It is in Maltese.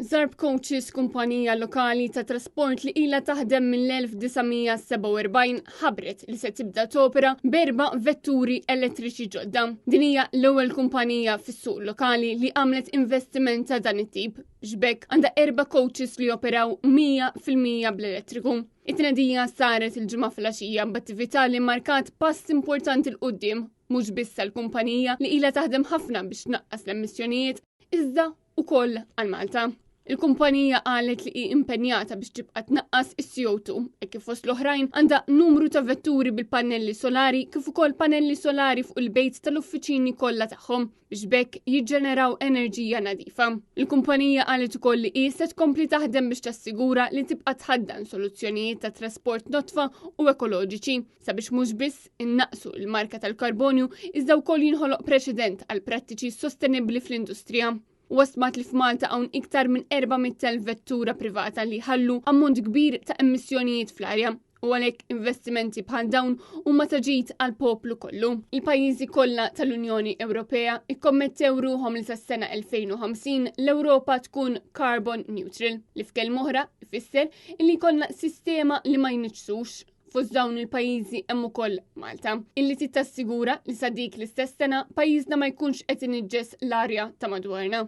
Zarb Coaches, kumpanija lokali ta' trasport li ilha taħdem mill-1947, ħabbret li se tibda topera b'erba' vetturi elettriċi ġodda. Din hija l-ewwel kumpanija fis-suq lokali li għamlet investiment ta' dan it-tip. Xbek għandha erba' coaches li joperaw 100% bl-elettriku. It-tnedija saret il-ġimgħa filgħaxija b'attività li markat pass importanti 'l quddiem mhux biss għall-kumpanija li ilha taħdem ħafna biex tnaqqas l-emissjonijiet, iżda ukoll għal Malta. Il-kumpanija qalet li hi impenjata biex tibqa' tnaqqas is-CO2 e kif fost l-oħrajn għandha numru ta' vetturi bil-pannelli solari kif ukoll pannelli solari fuq il-bejt tal-uffiċini kollha tagħhom biex b'hekk jiġġeneraw enerġija nadifa. Il-kumpanija qalet ukoll li hi se tkompli taħdem biex tassigura li tibqa' tħaddan soluzzjonijiet ta' trasport nodfa u ekoloġiċi sabiex mhux biss innaqqsu l-marka tal-karbonju iżda wkoll jinħoloq preċedent għal prattiċi sostenibbli fl-industrija. Huwa stmat li f'Malta hawn iktar minn 400,000 vettura privata li jħallu ammont kbir ta' emissjonijiet fl-arja u għalhekk investimenti bħal dawn huma ta' ġid għal poplu kollu. Il-pajjiżi kollha tal-Unjoni Ewropea ikkommettew ruħhom li sas-sena 2050 l-Ewropa tkun carbon neutral, li f'kelma oħra ifisser li jkollna sistema li ma jniġġsux. Fost dawn il-pajjiżi hemm ukoll Malta, illi trid tassigura li sa dik l-istess sena pajjiżna ma jkunx qed iniġġes l-arja ta' madwarna.